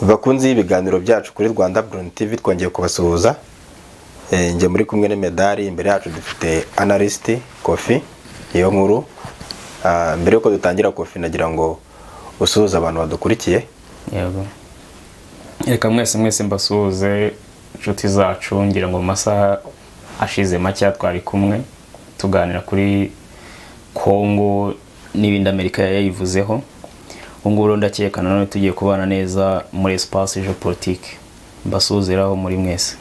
Bakunzi y'ibiganiro byacu kuri Rwanda Brown TV, twongeye kubasuhuza. Njye muri kumwe na Medali, imbere yacu dufite analyst Kofi iyo nkuru. Mbere yuko dutangira, Kofi, nagira ngo usuhuze abantu badukurikiye. Yego, reka mwese mwese mbasuhuze, inshuti zacu. Ngira ngo mu masaha ashize make twari kumwe tuganira kuri Kongo n'ibindi Amerika yayivuzeho. Ubu ngubu rero ndakeka nanone tugiye kubana neza muri espace géopolitique. Mbasuhuzeraho muri mwese.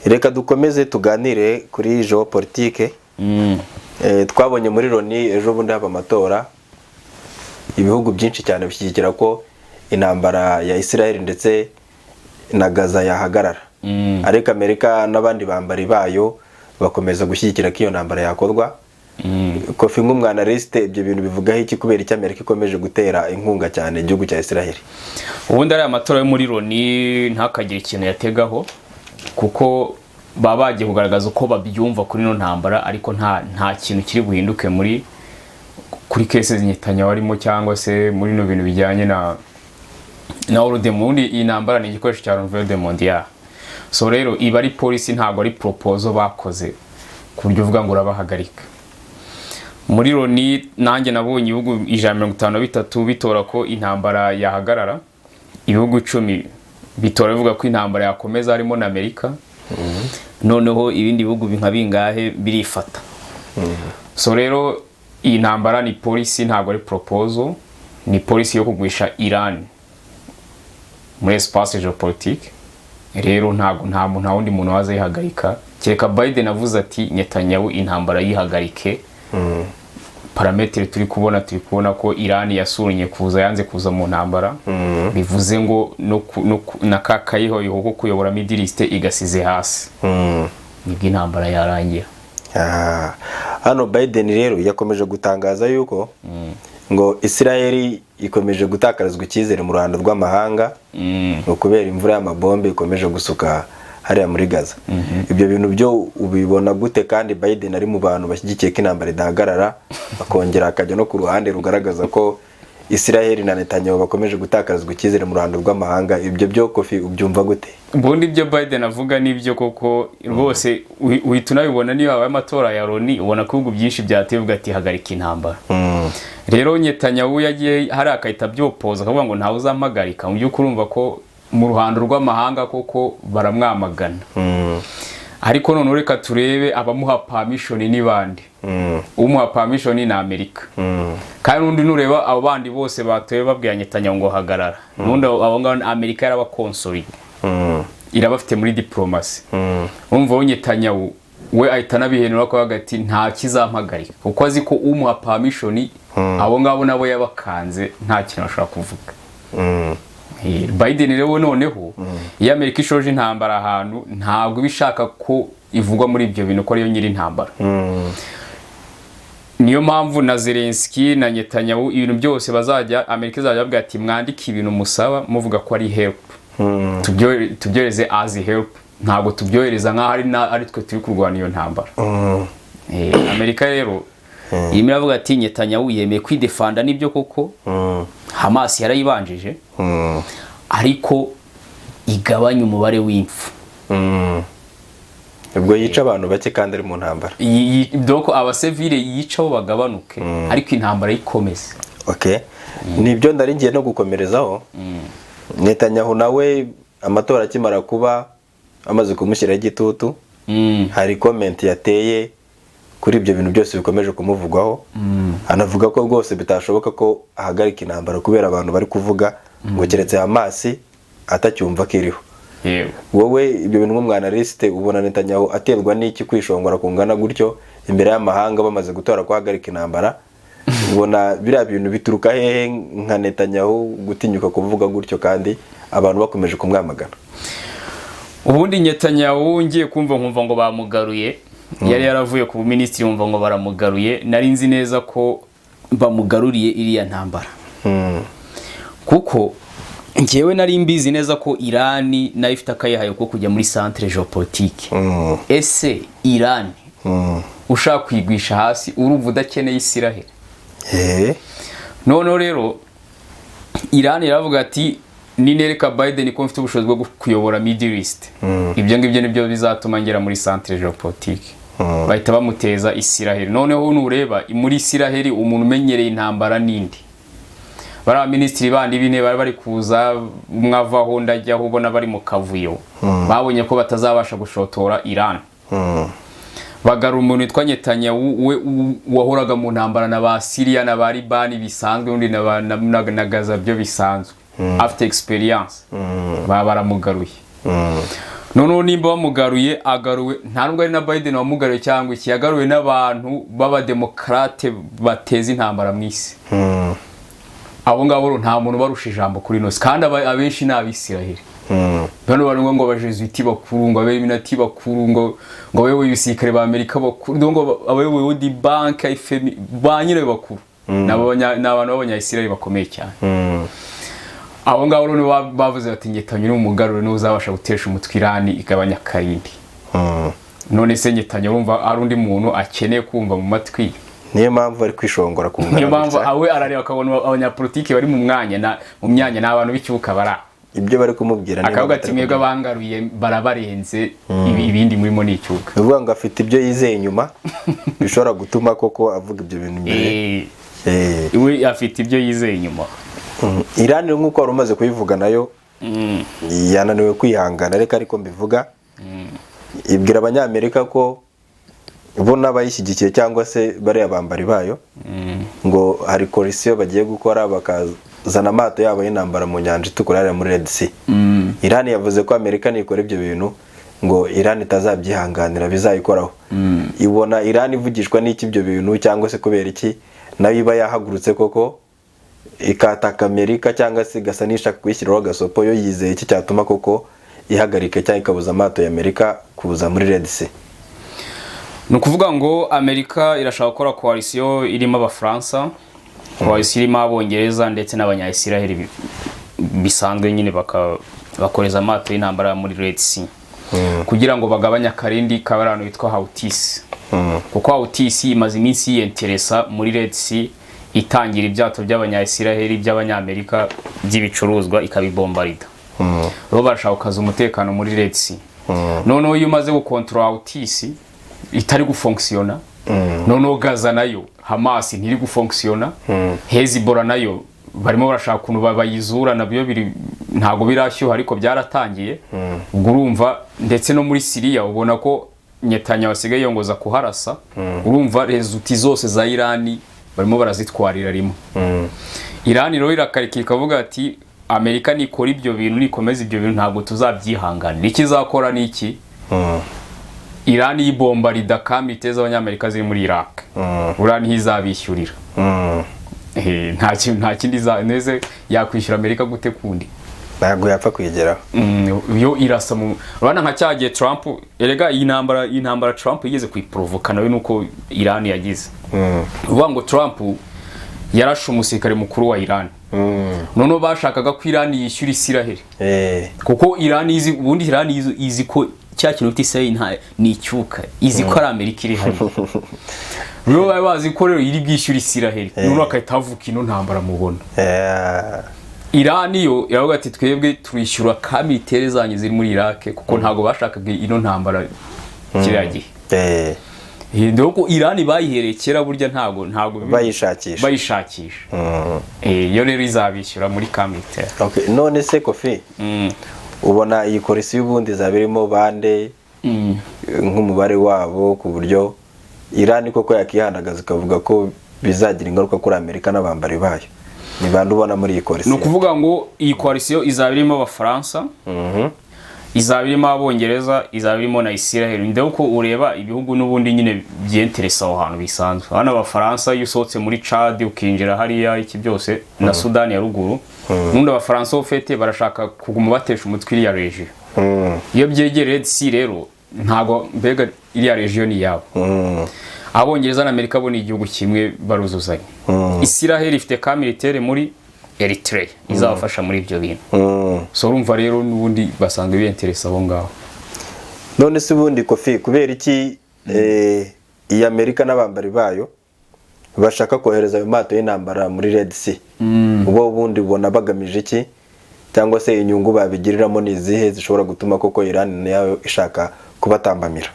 Reka dukomeze tuganire kuri géopolitique. Twabonye muri Loni ejo bundi haba amatora, ibihugu byinshi cyane bishyigikira ko intambara ya Israel ndetse na Gaza yahagarara, ariko Amerika n'abandi bambari bayo bakomeza gushyigikira ko iyo ntambara yakorwa. Kofi, nk'umwanalyste, ibyo bintu bivugaho iki? Kubera icyo Amerika ikomeje gutera inkunga cyane igihugu cya Israel? Ubundi ariya matora yo muri Loni ntakagire ikintu yategaho, kuko baba bagiye kugaragaza uko babyumva kuri ino ntambara, ariko nta kintu kiri buhinduke kuri case Netanyahu arimo cyangwa se muri bino bintu bijyanye na ordre. Ubundi iyi ntambara ni igikoresho cya ordre mondial. So rero iba ari policy, ntabwo ari proposal bakoze ku buryo uvuga ngo urabahagarika. Muri Loni nanjye nabonye ibihugu 153 bitora ko intambara yahagarara, ibihugu 10 bitora bivuga ko intambara yakomeza, harimo na Amerika. Noneho ibindi bihugu nka bingahe birifata. So rero iyi ntambara ni policy, ntabwo ari proposal. Ni policy yo kugwisha Iran muri espace géopolitique. Rero ntabwo nta muntu, nta wundi muntu waza yihagarika, kereka Biden avuze ati: "Netanyahu, intambara yihagarike." Paramètre turi kubona ko Iran yasunnye kuza, yanze kuza mu ntambara, bivuze ngo no na ka kayihoyiho ko kuyobora Middle East igasize hasi, nibwo intambara yarangira. Ah, hano Biden rero yakomeje gutangaza yuko ngo Israel ikomeje gutakarizwa icyizere mu ruhando rw'amahanga, ngo kubera imvura y'amabombe ikomeje gusuka hariya muri Gaza. Ibyo bintu byo ubibona gute, kandi Biden ari mu bantu bashyigikiye ko intambara idahagarara, akongera akajya no ku ruhande rugaragaza ko Israel na Netanyahu bakomeje gutakarizwa icyizere mu ruhando rw'amahanga? Ibyo byo, Kofi, ubyumva gute? Ubundi ibyo Biden avuga nibyo koko rwose. Uhita unabibona niyo habaye amatora ya Loni, ubona ko ibihugu byinshi byateye bivuga ati: "Hagarika intambara." Rero Netanyahu yagiye hari akahita abyopoza, akavuga ngo ntawe uzampagarika. Mu by'ukuri urumva ko mu ruhando rw'amahanga koko baramwamagana. Ariko noneho reka turebe abamuha permission ni bande. Umuha permission ni Amerika. Kandi n'undi nureba abo bandi bose batoye babwira Netanyahu ngo hagarara, n'undi abo ngabo Amerika yarabakonsoliye, irabafite muri diplomasi. Urumva we Netanyahu we ahita anabihenura ko avuga ati: "Nta kizampagarika," kuko azi ko umuha permission abo ngabo nabo yabakanze, nta kintu bashobora kuvuga. Biden rero noneho, iyo Amerika ishoje intambara ahantu, ntabwo iba ishaka ko ivugwa muri ibyo bintu ko ariyo nyiri intambara. Niyo mpamvu na Zelensky na Netanyahu ibintu byose bazajya, Amerika izajya bavuga ati: "Mwandike ibintu musaba muvuga ko ari help, tubyohereze as help, ntabwo tubyohereza nk'aho ari twe turi kurwana iyo ntambara." Amerika rero irimo iravuga ati: "Netanyahu yemeye kwidefanda, nibyo koko, Hamas yarayibanjije, ariko igabanya umubare w'impfu." Ubwo yica abantu bake kandi ari mu ntambara. Donc abasivile yicaho bagabanuke, ariko intambara ikomeze. Okay, nibyo nari ngiye no gukomerezaho. Netanyahu nawe amatora akimara kuba, amaze kumushyiraho igitutu, hari comment yateye kuri ibyo bintu byose bikomeje kumuvugwaho, anavuga ko rwose bitashoboka ko ahagarika intambara kubera abantu bari kuvuga, ngo keretse Hamas atacyumva ko iriho. Wowe ibyo bintu nk'umwanalyste, ubona Netanyahu aterwa n'iki kwishongora kungana gutyo imbere y'amahanga bamaze gutora ko ahagarika intambara? Ubona biriya bintu bituruka hehe, nka Netanyahu gutinyuka kuvuga gutyo kandi abantu bakomeje kumwamagana? Ubundi Netanyahu ngiye kumva nkumva ngo bamugaruye, yari yaravuye ku buminisitiri, wumva ngo baramugaruye, nari nzi neza ko bamugaruriye iriya ntambara, kuko njyewe nari mbizi neza ko Irani nayo ifite akayihayo ko kujya muri centre géopolitique. Ese Irani ushaka kwigwisha hasi, urumva udakeneye Isiraheli? Noneho rero Irani iravuga ati Ninereka Biden ko mfite ubushobozi bwo kuyobora Middle East, ibyo ngibyo nibyo bizatuma ngera muri centre géopolitique. Bahita bamuteza Isiraheli. Noneho nureba muri Isiraheli, umuntu umenyereye intambara n'indi, bariya minisitiri bandi b'intebe bari kuza, umwe avaho undi ajyaho, ubona bari mu kavuyo, babonye ko batazabasha gushotora Iran, bagarura umuntu witwa Netanyahu, we wahoraga mu ntambara na ba Syria na ba Libani bisanzwe, undi na Gaza byo bisanzwe, afite experience, baba baramugaruye. Noneho nimba bamugaruye, agaruwe nta nubwo ari na Biden wamugaruye cyangwa iki, yagaruwe n'abantu b'abademokarate bateza intambara mu isi. Abo ngabo rero nta muntu ubarusha ijambo kuri ino si, kandi abenshi ni Abisiraheli. Bano bari ngo abajesuiti bakuru, ngo abeminati bakuru, ngo abayoboye ibisirikare ba Amerika bakuru, ngo abayoboye World Bank, FMI, ba nyirayo bakuru ni abantu b'abanyayisiraheli bakomeye cyane. Abo ngabo rero nibo bavuze bati: "Netanyahu ni umugarure, niwe uzabasha gutesha umutwe Irani igabanya akarindi." None se Netanyahu urumva ari undi muntu akeneye kumva mu matwi? Niyo mpamvu ari kwishongora ku Niyo mpamvu awe arareba akabona abanyapolitiki bari mu mwanya na mu myanya ni abantu b'icyuka bari aho. Ibyo bari kumubwira niyo Akavuga mpamvu ati: atari "Mwebwe abangaruye barabarenze, ibindi murimo ni icyuka." Ni ukuvuga ngo afite ibyo yizeye inyuma bishobora gutuma koko avuga ibyo bintu imbere. We afite ibyo yizeye inyuma. Iran nk'uko wari umaze kubivuga, nayo yananiwe kwihangana, reka ariko mbivuga, ibwira Abanyamerika ko bo n'abayishyigikiye cyangwa se bariya bambari bayo, ngo hari coalition bagiye gukora bakazana amato yabo y'intambara mu Nyanja Itukura hariya muri Red Sea. Iran yavuze ko Amerika nikora ibyo bintu, ngo Iran itazabyihanganira, bizayikoraho. Ibona Iran ivugishwa n'iki ibyo bintu, cyangwa se kubera iki nayo iba yahagurutse koko ikataka Amerika, cyangwa se igasa n'ishaka kuyishyiraho agasopo? Yo yizeye iki cyatuma koko ihagarika cyangwa ikabuza amato ya Amerika kuza muri Red Sea? Ni ukuvuga ngo Amerika irashaka gukora coalition irimo Abafaransa, coalition irimo Abongereza ndetse n'Abanyayisiraheli bisanzwe nyine, bakoreza amato y'intambara muri Red Sea kugira ngo bagabanye akarindi kaba ari ahantu hitwa Houthis, kuko Houthis imaze iminsi yiyenteresa muri Red Sea, itangira ibyato by'Abanyayisiraheli, by'Abanyamerika, by'ibicuruzwa, ikabibombarida. Bo barashaka gukaza umutekano muri Red Sea. Noneho iyo umaze gukontorora Houthis itari gufonkisiyona, noneho Gaza nayo Hamas ntiri gufonkisiyona, Hezbollah nayo barimo barashaka ukuntu bayizura, nabyo biri ntabwo birashyuha ariko byaratangiye. Ubwo urumva ndetse no muri Siriya ubona ko Netanyahu asigaye yongoza kuharasa. Urumva résultats zose za Irani barimo barazitwarira rimwe. Irani rero irakarika ikavuga ati: "Amerika nikora ibyo bintu, nikomeza ibyo bintu, ntabwo tuzabyihanganira." Ikizakora ni iki? Irani yibombarida kamite z'Abanyamerika ziri muri Iraq, uriya niho izabishyurira. Nta kintu, nta kindi neze yakwishyura Amerika gute kundi? Ntabwo yapfa kuyigeraho. Yo irasa mu, urabona nka cya gihe Trump, erega iyi ntambara Trump yigeze kuyiporovoka nawe, nuko Iran yagize uvuga ngo Trump yarashe umusirikare mukuru wa Iran. Noneho bashakaga ko Iran yishyura Isiraheli, kuko Iran izi, ubundi Iran izi ko cya kintu bita Isiraheli ni icyuka, izi ko ari Amerika iri hariya. Rero bari bazi ko rero iri bwishyura Isiraheli, noneho agahita havuka ino ntambara mubona. Iran yo iravuga ati: "Twebwe turishyura kamilitere zanyu ziri muri Iraq," kuko ntabwo bashakaga ino ntambara kiriya gihe. Dore ko Iran bayihereye kera burya, ntabwo Bayishakisha. Bayishakisha. Yo rero izabishyura muri kamilitere. Okay. None se Kofi, ubona iyi coalition y'ubundi izaba irimo bande, nk'umubare wabo, ku buryo Iran koko yakihandagaza ikavuga ko bizagira ingaruka kuri Amerika n'abambari bayo? Ni bande ubona muri iyi Ni coalition? ukuvuga ngo iyi coalition izaba irimo Abafaransa, izaba irimo Abongereza, izaba irimo na Israel. Ndetse ko ureba ibihugu n'ubundi nyine byenteresa aho hantu bisanzwe. Hano Abafaransa, iyo usohotse muri Chad ukinjira hariya iki byose na Sudani ya Ruguru, n'ubundi Abafaransa ufite barashaka kuguma batesha umutwe iriya région. Iyo byegereye Red Sea rero, ntabwo mbega iriya région ni iyabo. Abongereza na Amerika bo ni igihugu kimwe, baruzuzanya. Israel ifite camp militaire muri Eritrea izabafasha muri ibyo bintu. So urumva rero n'ubundi basanzwe biyenteresa aho ngaho. None se ubundi Kofi, kubera iki iyi Amerika n'abambari bayo bashaka kohereza ayo mato y'intambara muri Red Sea? Ubwo ubundi ubona bagamije iki? Cyangwa se inyungu babigiriramo ni izihe zishobora gutuma koko Iran nayo ishaka kubatambamira?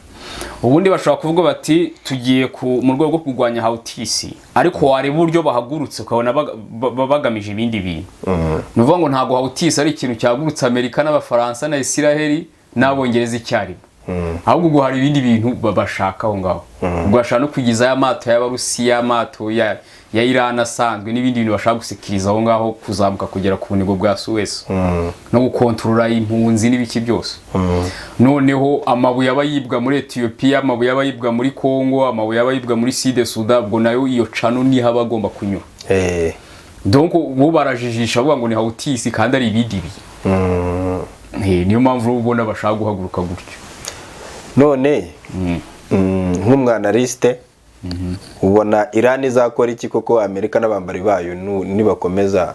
Ubundi bashobora kuvuga bati tugiye mu rwego rwo kurwanya Houthis, ariko wareba uburyo bahagurutse ukabona bagamije ibindi bintu. Ni ukuvuga ngo ntabwo Houthis ari ikintu cyahagurutse Amerika n'Abafaransa na Isiraheli n'Abongereza icyarimwe, ahubwo ubwo hari ibindi bintu bashaka aho ngaho. Ubwo bashaka no kwigizayo amato y'Abarusiya, amato ya Iran asanzwe n'ibindi bintu bashaka gusekiriza aho ngaho, kuzamuka kugera ku bunigo bwa Suez no gukontorora impunzi n'ibiki byose. Noneho amabuye aba yibwa muri Etiyopiya, amabuye aba yibwa muri Congo, amabuye aba yibwa muri Sud Sudan, ubwo nayo iyo canaux niho aba agomba kunyura. Donc bo barajijisha bavuga ngo ni Houthis kandi ari ibindi bintu. Niyo mpamvu ubona bashaka guhaguruka gutyo. None nk'umwanalyste ubona Iran izakora iki koko Amerika n'abambari bayo nibakomeza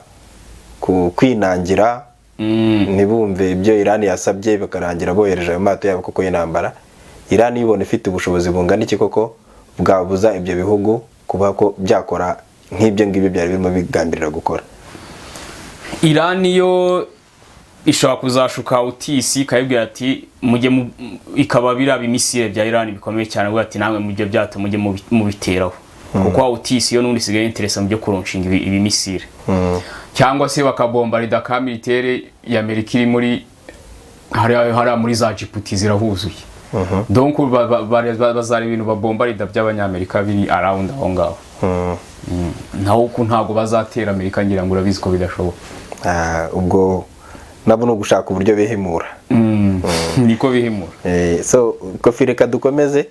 kwinangira, ntibumve ibyo Iran yasabye, bakarangira bohereje ayo mato yabo koko y'intambara? Iran ibona ifite ubushobozi bungana iki koko bwabuza ibyo bihugu kuba ko byakora nk'ibyo ngibyo byari birimo bigambirira gukora? Iran yo ishobora kuzashuka Houthis ikayibwira ati mujye ikaba biriya bimissile bya Iran bikomeye cyane, avuga ati namwe mujye byato mujye mubiteraho, kuko Houthis yo n'ubundi isigaye intéressée mu byo kulaunchinga ibimissile, cyangwa se bakabombarida camp militaire ya Amerika iri muri hariya muri za Djibouti, zirahuzuye. Donc bazara ibintu babombarida by'Abanyamerika biri around aho ngaho. Naho ko ntabwo bazatera Amerika, ngira ngo urabizi ko bidashoboka. Ah, ubwo nabo ni ugushaka uburyo bihimura. Niko bihimura. So Kofi, reka dukomeze.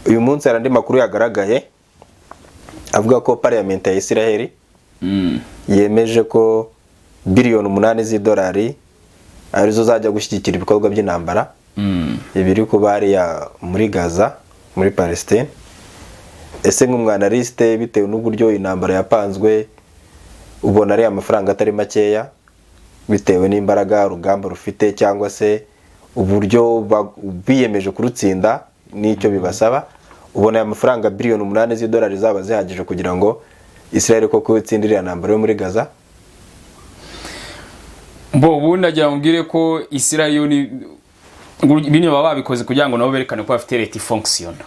Uyu munsi hari andi makuru yagaragaye avuga ko parliament ya Israel yemeje ko biliyoni 8 z'idolari arizo zajya gushyigikira ibikorwa by'intambara ibiri kuba hariya muri Gaza, muri Palestine. Ese nk'umwanalyste, bitewe n'uburyo intambara yapanzwe, ubona ari amafaranga atari makeya bitewe n'imbaraga urugamba rufite cyangwa se uburyo biyemeje kurutsinda n'icyo bibasaba, ubona aya mafaranga biliyoni 8 z'idolari zaba zihagije kugira ngo Israel koko itsinde iriya ntambara yo muri Gaza? Bo ubundi agira ngo mbwire ko Israel yo ni bino baba babikoze kugira ngo nabo berekane ko bafite leta ifonctionna,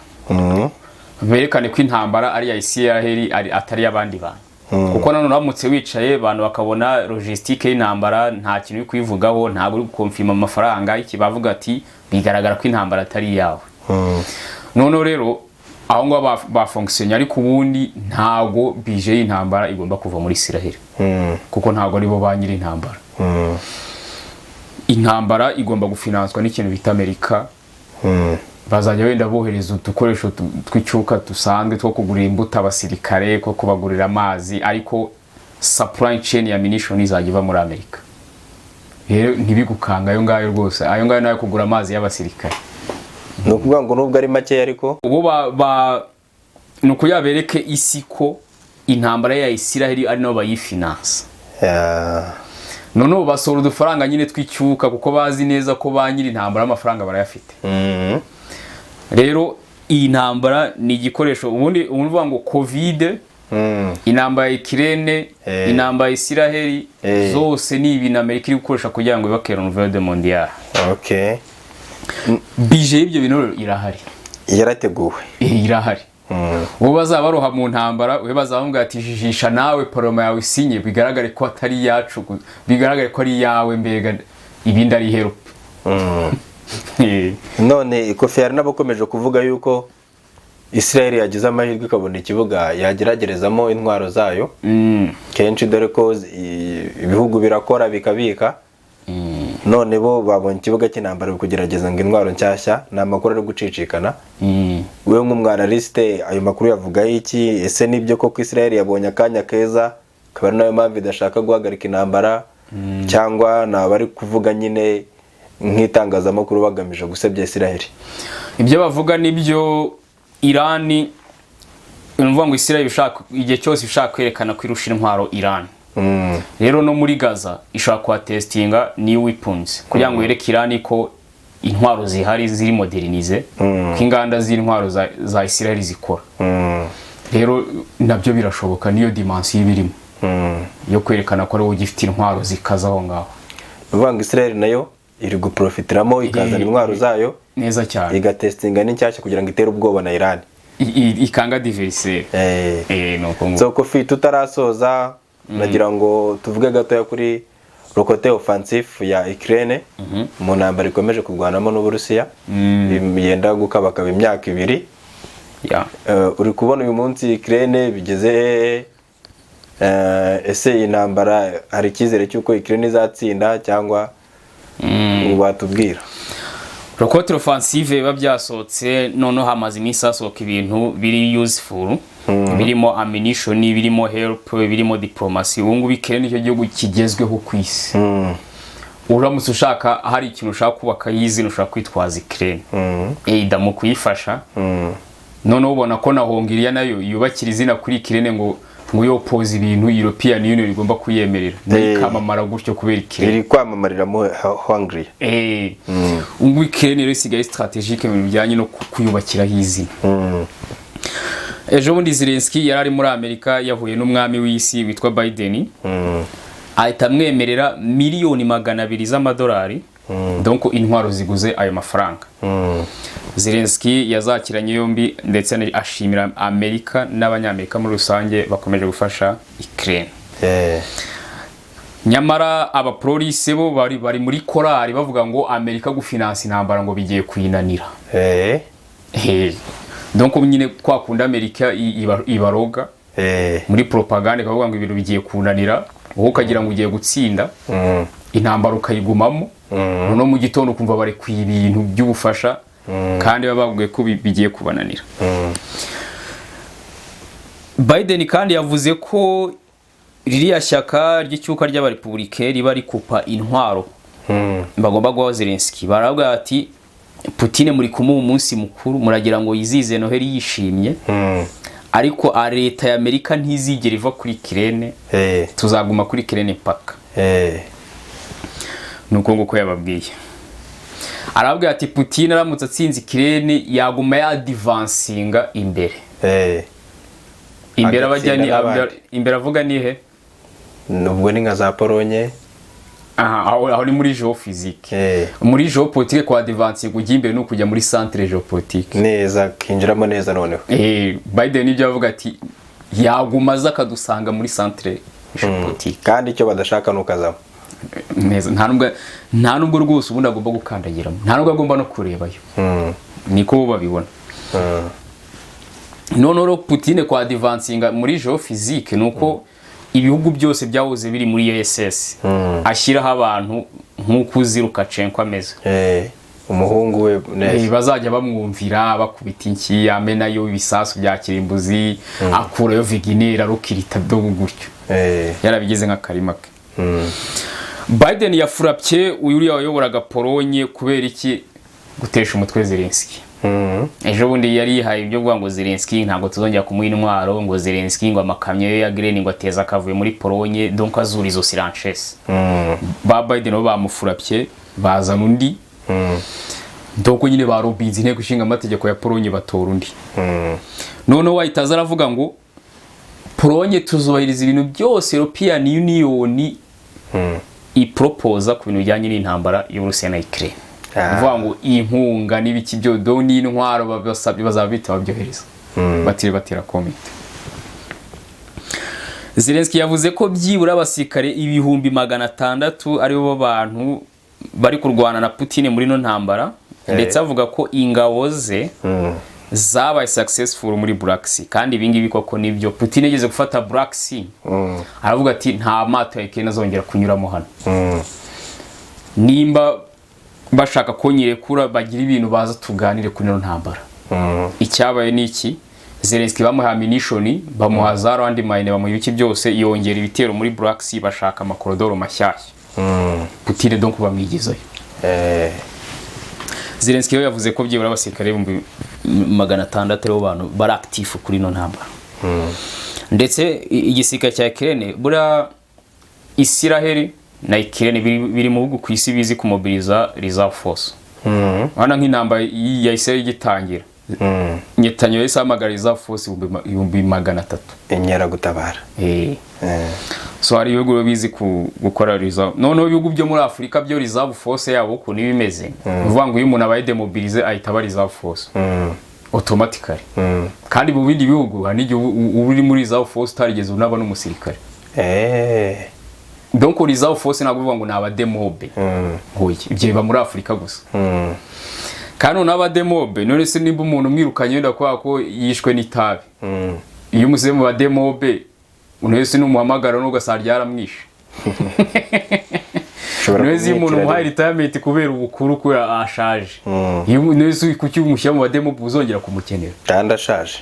berekane ko intambara ari iya Israel, atari iy'abandi bantu, kuko nanone uramutse wicaye abantu bakabona logistique y'intambara nta kintu uri kuyivugaho, ntabwo uri gukonfirma amafaranga iki, bavuga ati bigaragara ko intambara atari iyawe. Noneho rero aho ngaho bafonctionne, ariko ubundi ntabwo budget y'intambara igomba kuva muri Israel, kuko ntabwo aribo ba nyiri intambara. Intambara igomba gufinanswa n'ikintu bita Amerika. Bazajya wenda bohereza udukoresho tw'icyuka dusanzwe two kugurira imbuto abasirikare, ko kubagurira amazi, ariko supply chain ya ammunition izajya iva muri Amerika. Rero ntibigukanga ayo ngayo rwose, ayo ngayo nayo kugura amazi y'abasirikare. Ni ukuvuga ngo nubwo ari makeya ariko ubu ba ni ukugira bereke isi ko intambara ya Israel ari nabo bayifinansa. Noneho basohora udufaranga nyine tw'icyuka kuko bazi neza ko ba nyiri intambara amafaranga barayafite. Rero iyi ntambara ni igikoresho. Ubundi uvuga ngo Covid, intambara ya Ukraine, intambara ya Israel, zose ni ibintu Amerika iri gukoresha kugira ngo yubake nouveau ordre mondial. Budget y'ibyo bintu rero irahari. Yarateguwe. Irahari. Uwo bazaba baroha mu ntambara, we bazaba bamubwira ati jijisha nawe parlement yawe isinye, bigaragare ko atari iyacu, bigaragare ko ari iyawe, mbega ibindi ari help. None Kofi, hari n'abakomeje kuvuga yuko Israel yagize amahirwe ikabona ikibuga yageragerezamo intwaro zayo kenshi, dore ko ibihugu birakora bikabika, none bo babonye ikibuga cy'intambara bari kugerageza ngo intwaro nshyashya. Ni amakuru ari gucicikana. Wewe nk'umwanalyste ayo makuru yavugaho iki? Ese nibyo koko Israel yabonye akanya keza akaba ari nayo mpamvu idashaka guhagarika intambara, cyangwa ni abari kuvuga nyine nk'itangazamakuru bagamije gusebya Israel? Ibyo bavuga nibyo. Irani ni ukuvuga ngo Israel ishaka igihe cyose ishaka kwerekana ko irusha intwaro Irani. Rero no muri Gaza ishobora kuhatestinga new weapons kugira ngo yereke Irani ko intwaro zihari ziri modernisées, ko inganda z'intwaro za Israel zikora. Rero nabyo birashoboka, niyo dimension ibirimo. Yo kwerekana ko ari wowe ugifite intwaro zikaze aho ngaho. Ni ukuvuga ngo Israel nayo iri guprofitiramo, ikazana intwaro zayo, Neza cyane. igatestinga n'inshyashya kugira ngo itere ubwoba na Iran. Ikanga adversaire. Ni uko ngo So Kofi, tutarasoza, nagira ngo tuvuge gatoya kuri le côté offensif ya Ukraine mu ntambara ikomeje kurwanamo n'Uburusiya yenda gukabakaba imyaka 2. Uri kubona uyu munsi Ukraine bigeze hehe? Ese iyi ntambara hari icyizere cy'uko Ukraine izatsinda cyangwa watubwira? Le côté offensive, biba byasohotse noneho, hamaze iminsi hasohoka ibintu biri useful, birimo ammunition, birimo help, birimo diplomasi. Ubu ngubu Ukraine nicyo gihugu kigezweho ku isi. Uramutse ushaka, hari ikintu ushaka kubaka y'izina, ushaka kwitwaza Ukraine either mu kuyifasha. Noneho ubona ko na Hongiriya nayo yubakira izina kuri Ukraine, ngo yopoza ibintu European Union igomba kuyemerera, nayo ikamamara gutyo kubera Ukraine. Iri kwamamarira mu Hongrie. Ubu Ukraine rero isigaye stratégique mu bintu bijyanye no kuyubakiraho izina. Ejo bundi Zelensky yari ari muri Amerika, yahuye n'umwami w'isi witwa Biden, ahita amwemerera miliyoni 200 z'amadolari, donc intwaro ziguze ayo mafaranga. Zelensky yazakiranye yombi, ndetse ashimira Amerika n'Abanyamerika muri rusange bakomeje gufasha Ukraine. Nyamara abapolisi bo bari muri korali bavuga ngo Amerika gufinansa intambara ngo bigiye kuyinanira. Donc nyine kwa kundi Amerika ibaroga muri propaganda, ikavuga ngo ibintu bigiye kunanira, wowe ukagira ngo ugiye gutsinda intambara, ukayigumamo. Noneho mu gitondo ukumva bari ku ibintu by'ubufasha kandi baba bavuga ko bigiye kubananira. Biden kandi yavuze ko ririya shyaka ry'icyuka ry'abarepublike riba rikupa intwaro bagomba guha Zelensky. Baravuga bati: "Putin muri kumuha umunsi mukuru, muragira ngo yizize Noheli yishimye, ariko leta ya Amerika ntizigera iva kuri Ukraine, tuzaguma kuri Ukraine paka." Nuko nguko yababwiye. Arababwira ati: "Putin aramutse atsinze Ukraine yaguma yadivansinga imbere." Imbere abajya ni Agatsinda n'abandi. Imbere avuga ni he? Ubwo ni nka za Polonye. Aha, aho ni muri géophysique. Muri géopolitique, kwa advancinga ujya imbere ni ukujya muri centre géopolitique. Neza, kinjiramo neza noneho. Biden nibyo avuga, ati yaguma aza akadusanga muri centre géopolitique. Kandi icyo badashaka ni ukazamo. Neza, nta nubwo rwose ubundi agomba gukandagiramo, nta nubwo agomba no kurebayo. Niko bo babibona. Noneho rero Putin kwa advancinga muri géophysique ni uko ibihugu byose byahoze biri muri URSS ashyiraho abantu nk'uko uzi Lukashenko ameze. Umuhungu we neza. Bazajya bamwumvira, bakubita inki, amenayo ibisasu bya kirimbuzi, akurayo Wagner, arukirita byo gutyo. Yarabigize nk'akarima ke. Biden yafurapye uyu uriya wayoboraga Polonye kubera iki? Gutesha umutwe Zelensky. Ejo bundi yari yihaye ibyo kuvuga ngo Zelensky ntabwo tuzongera kumuha intwaro, ngo Zelensky ngo amakamyo ye ya grain ngo ateza akavuyo muri Polonye, donc azura izo surenchères. Ba Biden bo bamufurapye, bazana undi. Donc nyine barobinze inteko ishinga amategeko ya Polonye, batora undi. Noneho wahita aza aravuga ngo Polonye tuzubahiriza ibintu byose European Union ipropoza ku bintu bijyanye n'intambara y'Uburusiya na Ukraine. Kuvuga ngo inkunga n'ibiki byo do n'intwaro babasabye bazaba bita babyohereza. Batire batera comment. Zelensky yavuze ko byibura abasirikare 600,000 aribo bantu bari kurwana na Putin muri ino ntambara, ndetse avuga ko ingabo ze zabaye successful muri Black Sea. Kandi ibi ngibi koko nibyo, Putin yigeze gufata Black Sea, aravuga ati nta mato ya Ukraine azongera kunyuramo hano, nimba bashaka ko nyirekura bagira ibintu baza tuganire kuri ino ntambara. Icyabaye ni iki? Zelensky bamuha ammunition, bamuha za landmine, bamuha ibiki byose, yongera ibitero muri Black Sea, bashaka amakorodoro mashyashya. Putin donc bamwigizayo. Zelensky we yavuze ko byibura abasirikare 600,000 aribo bantu bari active kuri ino ntambara. Ndetse igisirikare cya Ukraine, buriya Isiraheli na Ukraine biri mu bihugu ku isi bizi kumobiliza reserve force. Urabona nk'intambara ya Isiraheli igitangira, Netanyahu yahise ahamagara reserve force 300,000. Inkeragutabara. So hari ibihugu biba bizi gukora reserve. Noneho ibihugu byo muri Afurika byo, reserve force yabo ukuntu iba imeze, ni ukuvuga ngo iyo umuntu abaye démobilisé ahita aba reserve force automatically. Kandi mu bindi bihugu hari n'igihe uba uri muri reserve force utarigeze unaba n'umusirikare. Donc reserve force ntabwo bivuga ngo ni abademobe. Hoya, ibyo biba muri Afurika gusa. Kandi noneho abademobe, none se nimba umuntu umwirukanye wenda kubera ko yishwe n'itabi, iyo umusize mu bademobe, umuntu wese numuhamagara n'ugasanga ryaramwishe. Ushobora None se iyo umuntu kumwitira umuhaye rimwe. retirement kubera ubukuru, kubera ashaje, iyo none se kuki umushyira mu bademobe uzongera kumukenera? Kandi ashaje.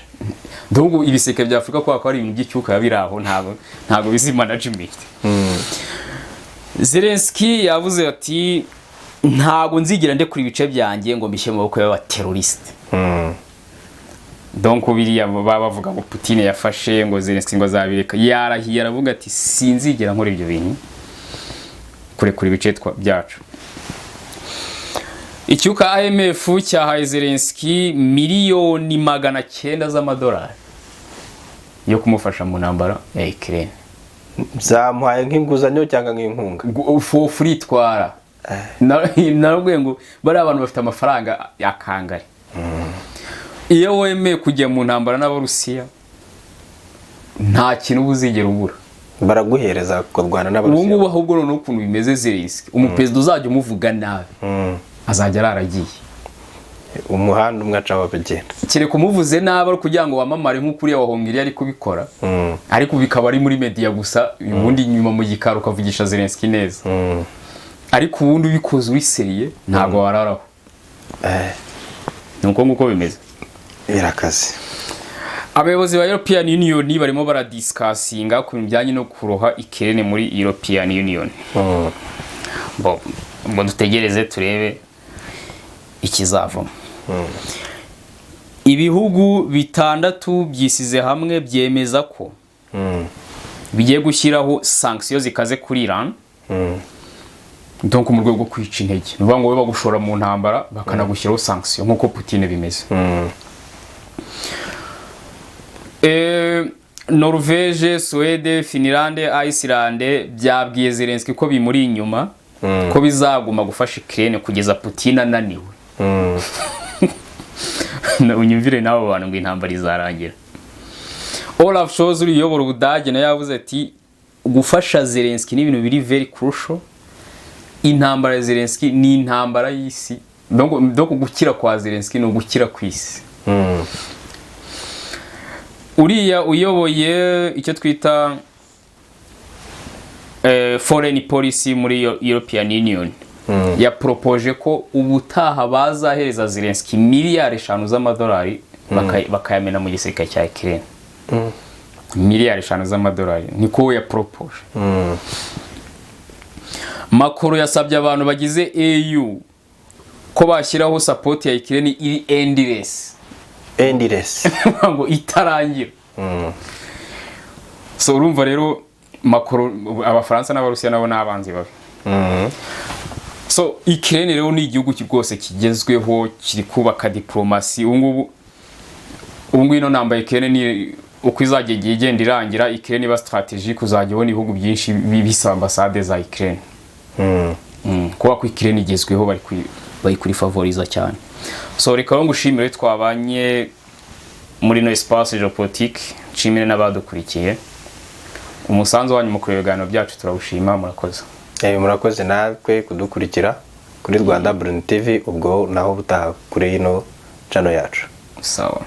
Donc ibiseke bya Afurika, kubera ko ari ibintu by'icyuka biba biri aho, ntabwo bizi management. Zelensky yavuze ati: "Ntabwo nzigera ndekura ibice byanjye ngo mbishyire mu maboko y'abaterroriste." Donc biriya baba bavuga ngo Putin yafashe, ngo Zelensky ngo azabireka, yarahiye aravuga ati: "Sinzigera nkora ibyo bintu, kurekura ibice byacu." Icyuka IMF cyahaye Zelensky miliyoni 900 z'amadolari yo kumufasha mu ntambara ya Ukraine. Zamuhaye nk'inguzanyo cyangwa nk'inkunga? For free twara. Narabwiye ngo bariya abantu bafite amafaranga yakangari. Iyo wemeye kujya mu ntambara n'Abarusiya, nta kintu uba uzigera ubura. Baraguhereza kurwana Ubu n'Abarusiya. ngubu ahubwo noneho ukuntu bimeze, Zelensky, umuperezida uzajya umuvuga nabi azajya araragiye. Umuhanda umwe acaho bagenda. Kereka umuvuze nabi ari kugira ngo wamamare nk'uko uriya wa Hongiriya ari kubikora, ariko bikaba ari muri media gusa, ubundi nyuma mu gikari ukavugisha Zelensky neza. Ariko ubundi ubikoze uri sérieux ntabwo wararaho. Ni uko nguko bimeze. Birakaze. Abayobozi ba European Union barimo baradiscussinga ku bintu bijyanye no kuroha Ukraine muri European Union. Bo ngo dutegereze turebe ikizavamo. Ibihugu bitandatu byisize hamwe byemeza ko bigiye gushyiraho sanctions zikaze kuri Iran. Donc mu rwego rwo kwica intege, ni ukuvuga ngo wowe bagushora mu ntambara bakanagushyiraho sanction nk'uko Putin bimeze. Norvège, Suède, Finlande, Iceland byabwiye Zelensky ko bimuri inyuma, ko bizaguma gufasha Ukraine kugeza Putin ananiwe. Unyumvire n'abo bantu ngo intambara izarangira. Olaf Scholz uri uyobora Ubudage nawe yavuze ati: "Gufasha Zelensky ni ibintu biri very crucial. Intambara ya Zelensky ni intambara y'isi. Donc gukira kwa Zelensky ni ugukira ku isi." Uriya uyoboye icyo twita foreign policy muri European Union yapropoje ko ubutaha bazahereza Zelensky miliyari 5 z'amadolari, bakayamena mu gisirikare cya Ukraine. Miliyari 5 z'amadolari niko we yapropoje. Macron yasabye abantu bagize AU ko bashyiraho support ya Ukraine iri endless. Endless. Ngo itarangira. So urumva rero Macron, Abafaransa n'Abarusiya nabo ni abanzi babi. So Ukraine rero ni igihugu rwose kigezweho, kiri kubaka diplomasi ubu ngubu. Ino ntambara Ukraine ni uko izajya igiye igenda irangira, Ukraine iba stratégique, uzajya ubona ibihugu byinshi bisaba ambasade za Ukraine. Kuba ko Ukraine igezweho, bari kuri favoriza cyane. So reka rero ngushimire twabanye muri no espace géopolitique, nshimire n'abadukurikiye. Umusanzu wanyu mu kureba ibiganiro byacu turawushima, murakoze. Murakoze natwe kudukurikira kuri Rwanda Brand TV. Ubwo naho butaha kuri ino channel yacu. Sawa.